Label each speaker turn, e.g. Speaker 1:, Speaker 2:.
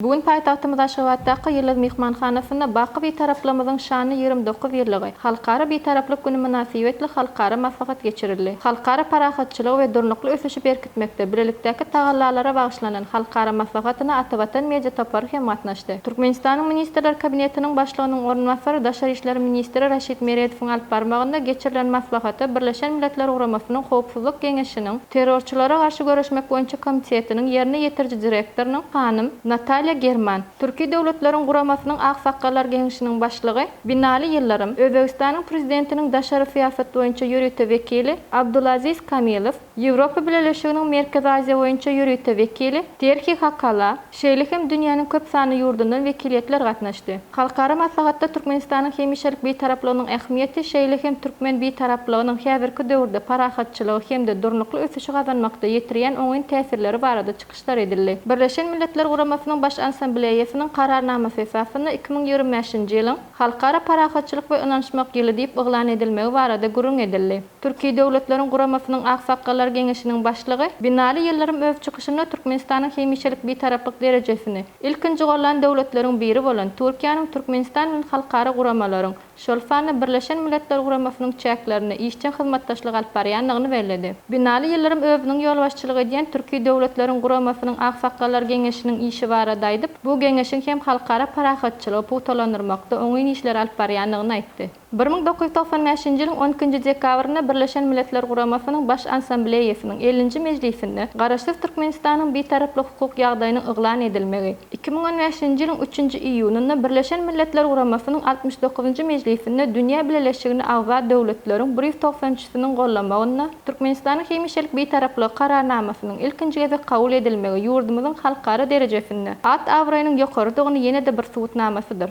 Speaker 1: Bu gün paýtagtymyz Aşgabatdaky Ýyldyz myhmanhanasynda baky Bitaraplygymyzyň şanly 29 ýyllygy, Halkara Bitaraplyk güni mynasybetli halkara maslahat geçirildi. Halkara parahatçylygy we durnukly ösüşi berkitmekde bilelikdäki tagallalara bagyşlanan halkara maslahatyna Atavatan media topary hem gatnaşdy. Türkmenistanyň Ministrler Kabinetiniň Başlygynyň orunbasary, daşary işler ministri Raşid Meredowyň alyp barmagynda geçirilen maslahata Birleşen Milletler Guramasynyň Howpsuzlyk Geňeşiniň Terrorçylara garşy göreşmek boýunça komitetiniň ýerine ýetiriji direktorynyň hanym Natalýa German, Türki döwletleriň guramasynyň Aksakgallar geňeşiniň başlygy Binali Ýyldyrym, Özbegistanyň Prezidentiniň daşary syýasat boýunça ýörite wekili Abdulaziz Kamilow, Ýewropa Bileleşiginiň Merkezi Aziýa boýunça ýörite wekili Terhi Hakala, şeýle hem dünýäniň köp sanly ýurdundan wekiliýetler gatnaşdy. Halkara maslahatda Türkmenistanyň hemişelik Bitaraplygynyň ähmiýeti, şeýle hem türkmen Bitaraplygynyň häzirki döwürde parahatçylygy hem-de durnukly ösüşi gazanmakda ýetirýän oňyn täsirleri barada çykyşlar edildi. Birleşen Milletler Guramasynyň Baş Assambleýasynyň Kararnamasy esasynda 2025-nji ýylyň Halkara parahatçylyk we ynanyşmak ýyly diýip yglan edilmegi barada gürrüň edildi. Türki döwletleriň guramasynyň Aksakgallar geňeşiniň başlygy Binali Ýyldyrym öz çykyşynda Türkmenistanyň hemişelik Bitaraplyk derejesini ilkinji gollan döwletleriň biri bolan Türkiýäniň Türkmenistan bilen halkara guramalaryň, şol sanda Birleşen Milletler Guramasynyň çäklerinde işjeň hyzmatdaşlyk alyp barýandygyny belledi. Binali Ýyldyrym özüniň ýolbaşçylyk edýän Türki döwletleriň guramasynyň Aksakgallar geňeşiniň işi barada aýdyp, bu geňeşiň hem halkara parahatçylygy pugtalandyrmakda oňyn işleri alyp barýandygyny aýtdy. 1995-nji ýylyň on ikinji dekabrynda Birleşen Milletler Guramasynyň Baş Assambleýasynyň ellinji mejlisinde Garaşsyz Türkmenistanyň Bitaraplyk hukuk ýagdaýynyň yglan edilmegi, 2015-nji ýylyň üçünji iýunynda Birleşen Milletler Guramasynyň altmyş dokuzynjy mejlisinde dünýä bileleşigine agza döwletleriň bir ýüz togsan üçüsiniň gollamagynda Türkmenistanyň hemişelik Bitaraplygy Kararnamasynyň ilkinji gezek kabul edilmegi ýurdumyzyň halkara derejesinde at-abraýynyň ýokarydygyny ýene-de bir subutnamasydyr.